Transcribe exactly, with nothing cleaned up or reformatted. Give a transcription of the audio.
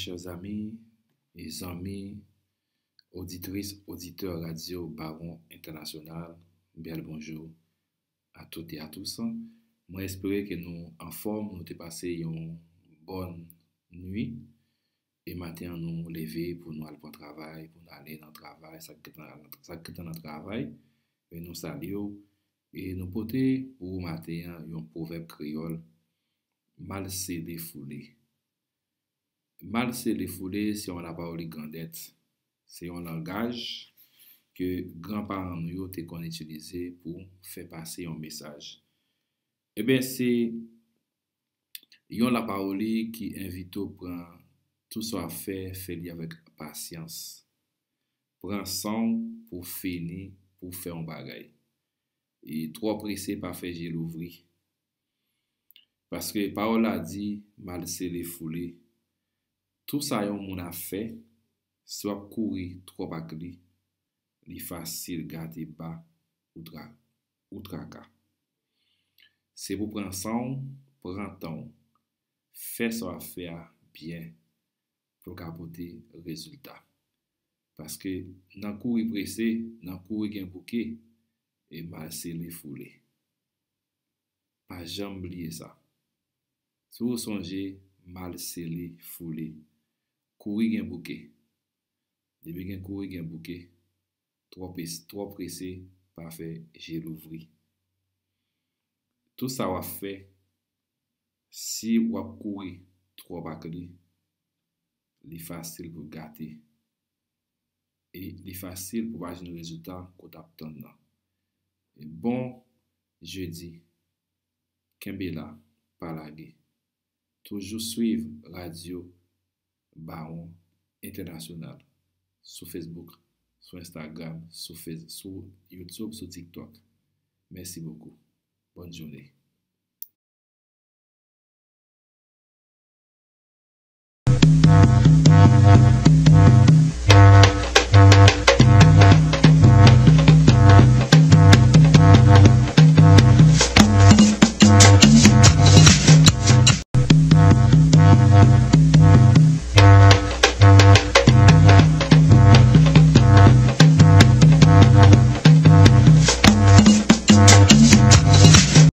Chè zanmi e zanmi, oditris, oditè Radyo Bawon Entènasyonal, bèl bonjou a tout e a tous. Mwen espere ke nou anfòm, nou te pase yon bòn nwi. E maten an, nou leve pou nou al pran travay, pou nou ale nan travay, sa k gentan, sa k gentan nan travay, e nou salye w. E nou pote pou ou maten an yon pwovèb kreyòl, mal sele foule. Mal sele foule se yon lapawoli grandèt. Se yon langaj ke granparan nou yo te konn itilize pou fè pase yon mesaj. Ebyen, se yon lapawoli ki envite w pran tout sa w ap fè, fè li avèk pasyans. Pran san w pou w fini, pou w fè yon bagay. E twò prese pa fè je louvri. Paske pawòl la di, mal sele foule. Tou sa yon moun ap fè, si w ap kouri twòp ak li, li fasil gate ba ou tra-, ou traka. Se pou pran san w, pran tan w, fè sa w ap fè a byen pou l ka pote rezilta. Paske nan kouri prese, nan kouri gen bouke, e mal sele foule. Pa janm bliye sa. Si w sonje, mal sele foule. Kouri gen bouke. Depi gen kouri gen bouke. Twò pes-, twò prese pa fè je louvri. Tou sa w ap fè, si w ap kouri twòp ak li, li fasil pou gate. E li fasil pou pa jwenn rezilta ke w t ap tann nan. E bon jedi, kenbe la, pa lage. Toujou swiv Radyo Bawon Entènasyonal sou Facebook, sou Instagram, sou Face-, sou YouTube, sou TikTok. Mèsi bokou. Bòn jounen.